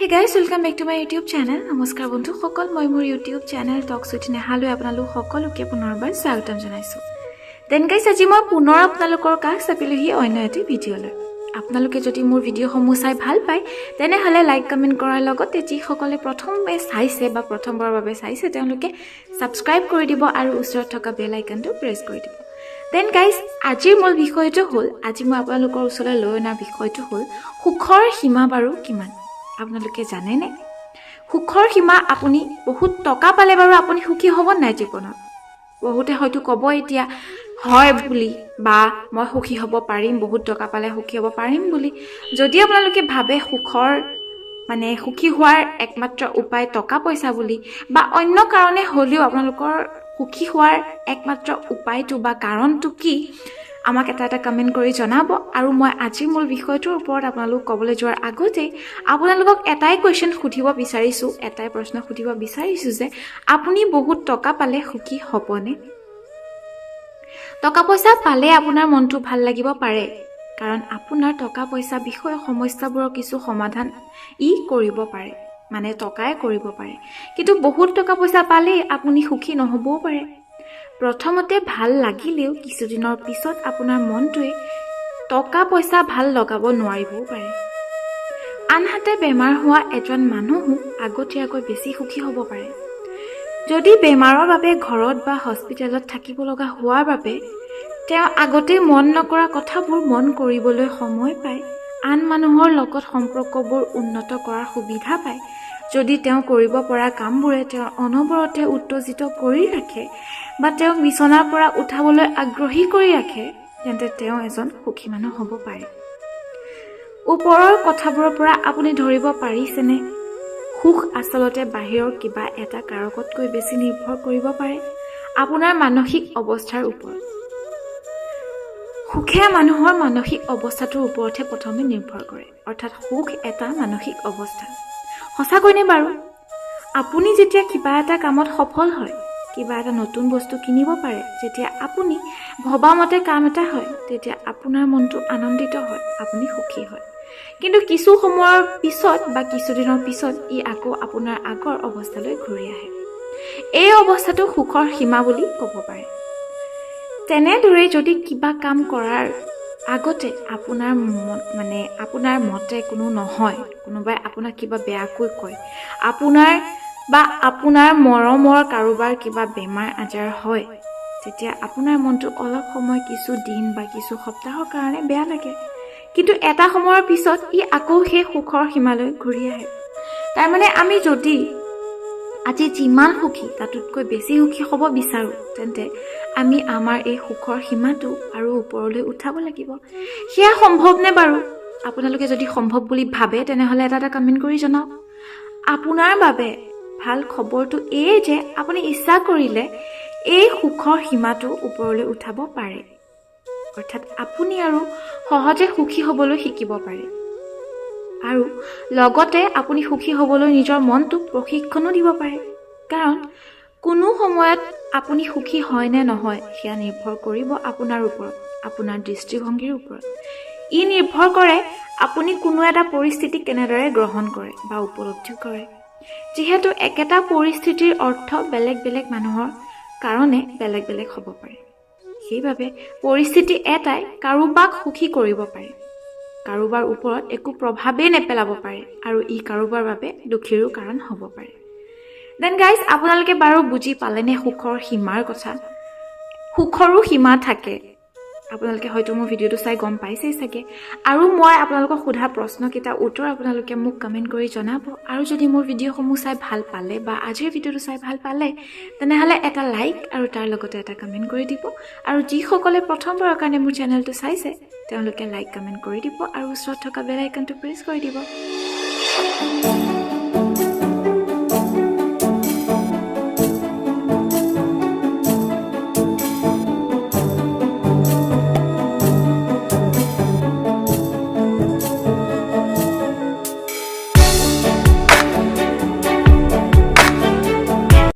Guys, welcome back to my YouTube channel. নমস্কাৰ বন্ধুসকল, মই মোৰ ইউটিউব চেনেল টক্স উইথ নেহালৈ আপোনালোক সকলোকে পুনৰবাৰ স্বাগতম জনাইছোঁ। Then guys, আজি মই পুনৰ আপোনালোকৰ কাষ চাপিলোহি অন্য এটি ভিডিঅ'লৈ। আপোনালোকে যদি মোৰ ভিডিঅ'সমূহ চাই ভাল পায়, তেনেহ'লে লাইক, কমেণ্ট কৰাৰ লগতে যিসকলে প্ৰথমে চাইছে বা প্ৰথমবাৰৰ বাবে চাইছে, তেওঁলোকে ছাবস্ক্ৰাইব কৰি দিব আৰু ওচৰত থকা বেল আইকনটো প্ৰেছ কৰি দিব। Then guys, আজিৰ মূল বিষয়টো হ'ল, আজি মই আপোনালোকৰ ওচৰলৈ লৈ অনাৰ বিষয়টো হ'ল, সুখৰ সীমা বাৰু কিমান? আপোনালোকে জানেনে সুখৰ সীমা? আপুনি বহুত টকা পালে বাৰু আপুনি সুখী হ'ব নাই জীৱনত? বহুতে হয়তো ক'ব এতিয়া হয় বুলি বা মই সুখী হ'ব পাৰিম, বহুত টকা পালে সুখী হ'ব পাৰিম বুলি। যদি আপোনালোকে ভাবে সুখৰ মানে সুখী হোৱাৰ একমাত্ৰ উপায় টকা পইচা বুলি বা অন্য কাৰণে হ'লেও, আপোনালোকৰ সুখী হোৱাৰ একমাত্ৰ উপায়টো বা কাৰণটো কি, আমাক এটা এটা কমেণ্ট কৰি জনাব। আৰু মই আজিৰ মূল বিষয়টোৰ ওপৰত আপোনালোক ক'বলৈ যোৱাৰ আগতেই আপোনালোকক এটাই কুৱেশ্যন সুধিব বিচাৰিছোঁ, এটাই প্ৰশ্ন সুধিব বিচাৰিছোঁ যে আপুনি বহুত টকা পালে সুখী হ'বনে? টকা পইচা পালে আপোনাৰ মনটো ভাল লাগিব পাৰে, কাৰণ আপোনাৰ টকা পইচা বিষয়ৰ সমস্যাবোৰৰ কিছু সমাধান ই কৰিব পাৰে, মানে টকাই কৰিব পাৰে। কিন্তু বহুত টকা পইচা পালেই আপুনি সুখী নহ'বও পাৰে। প্ৰথমতে ভাল লাগিলেও কিছুদিনৰ পিছত আপোনাৰ মনটোৱে টকা পইচা ভাল লগাব নোৱাৰিবও পাৰে। আনহাতে বেমাৰ হোৱা এজন মানুহো আগতীয়াকৈ বেছি সুখী হ'ব পাৰে। যদি বেমাৰৰ বাবে ঘৰত বা হস্পিটেলত থাকিব লগা হোৱাৰ বাবে তেওঁ আগতে মন নকৰা কথাবোৰ মন কৰিবলৈ সময় পায়, আন মানুহৰ লগত সম্পৰ্কবোৰ উন্নত কৰাৰ সুবিধা পায়, যদি তেওঁ কৰিব পৰা কামবোৰে তেওঁ অনবৰতে উত্তেজিত কৰি ৰাখে বা তেওঁক বিচনাৰ পৰা উঠাবলৈ আগ্ৰহী কৰি ৰাখে, তেন্তে তেওঁ এজন সুখী মানুহ হ'ব পাৰে। ওপৰৰ কথাবোৰৰ পৰা আপুনি ধৰিব পাৰিছেনে, সুখ আচলতে বাহিৰৰ কিবা এটা কাৰকতকৈ বেছি নিৰ্ভৰ কৰিব পাৰে আপোনাৰ মানসিক অৱস্থাৰ ওপৰত। সুখে মানুহৰ মানসিক অৱস্থাটোৰ ওপৰতহে প্ৰথমে নিৰ্ভৰ কৰে। অৰ্থাৎ সুখ এটা মানসিক অৱস্থা। সঁচাকৈনে বাৰু? আপুনি যেতিয়া কিবা এটা কামত সফল হয়, কিবা এটা নতুন বস্তু কিনিব পাৰে, যেতিয়া আপুনি ভবা মতে কাম এটা হয়, তেতিয়া আপোনাৰ মনটো আনন্দিত হয়, আপুনি সুখী হয়। কিন্তু কিছু সময়ৰ পিছত বা কিছুদিনৰ পিছত ই আকৌ আপোনাৰ আগৰ অৱস্থালৈ ঘূৰি আহে। এই অৱস্থাটো সুখৰ সীমা বুলি ক'ব পাৰে। তেনেদৰে যদি কিবা কাম কৰাৰ আগতে আপোনাৰ মন মানে আপোনাৰ মতে কোনো নহয়, কোনোবাই আপোনাক কিবা বেয়াকৈ কয়, আপোনাৰ বা আপোনাৰ মৰমৰ কাৰোবাৰ কিবা বেমাৰ আজাৰ হয়, তেতিয়া আপোনাৰ মনটো অলপ সময়, কিছু দিন বা কিছু সপ্তাহৰ কাৰণে বেয়া লাগে। কিন্তু এটা সময়ৰ পিছত ই আকৌ সেই সুখৰ সীমালৈ ঘূৰি আহে। তাৰমানে আমি যদি আজি যিমান সুখী তাতোতকৈ বেছি সুখী হ'ব বিচাৰোঁ, তেন্তে আমি আমাৰ এই সুখৰ সীমাটো আৰু ওপৰলৈ উঠাব লাগিব। সেয়া সম্ভৱনে বাৰু? আপোনালোকে যদি সম্ভৱ বুলি ভাবে, তেনেহ'লে এটা এটা কমেণ্ট কৰি জনাওক। আপোনাৰ বাবে ভাল খবৰটো এয়ে যে আপুনি ইচ্ছা কৰিলে এই সুখৰ সীমাটো ওপৰলৈ উঠাব পাৰে। অৰ্থাৎ আপুনি আৰু সহজে সুখী হ'বলৈ শিকিব পাৰে আৰু লগতে আপুনি সুখী হ'বলৈ নিজৰ মনটোক প্ৰশিক্ষণো দিব পাৰে। কাৰণ কোনো সময়ত আপুনি সুখী হয় নে নহয়, সেয়া নিৰ্ভৰ কৰিব আপোনাৰ ওপৰত, আপোনাৰ দৃষ্টিভংগীৰ ওপৰত। ই নিৰ্ভৰ কৰে আপুনি কোনো এটা পৰিস্থিতি কেনেদৰে গ্ৰহণ কৰে বা উপলব্ধি কৰে। যিহেতু একেটা পৰিস্থিতিৰ অৰ্থ বেলেগ বেলেগ মানুহৰ কাৰণে বেলেগ বেলেগ হ'ব পাৰে, সেইবাবে পৰিস্থিতি এটাই কাৰোবাক সুখী কৰিব পাৰে, কাৰোবাৰ ওপৰত একো প্ৰভাৱেই নেপেলাব পাৰে আৰু ই কাৰোবাৰ বাবে দুখীৰো কাৰণ হ'ব পাৰে। Then guys, আপোনালোকে বাৰু বুজি পালেনে সুখৰ সীমাৰ কথা? সুখৰো সীমা থাকে। আপোনালোকে হয়তো মোৰ ভিডিঅ'টো চাই গম পাইছেই চাগে। আৰু মই আপোনালোকক সোধা প্ৰশ্নকেইটাৰ উত্তৰ আপোনালোকে মোক কমেণ্ট কৰি জনাব। আৰু যদি মোৰ ভিডিঅ'সমূহ চাই ভাল পালে বা আজিৰ ভিডিঅ'টো চাই ভাল পালে, তেনেহ'লে এটা লাইক আৰু তাৰ লগতে এটা কমেণ্ট কৰি দিব। আৰু যিসকলে প্ৰথমবাৰৰ কাৰণে মোৰ চেনেলটো চাইছে, তেওঁলোকে লাইক, কমেণ্ট কৰি দিব আৰু ওচৰত থকা বেল আইকনটো প্ৰেছ কৰি দিব।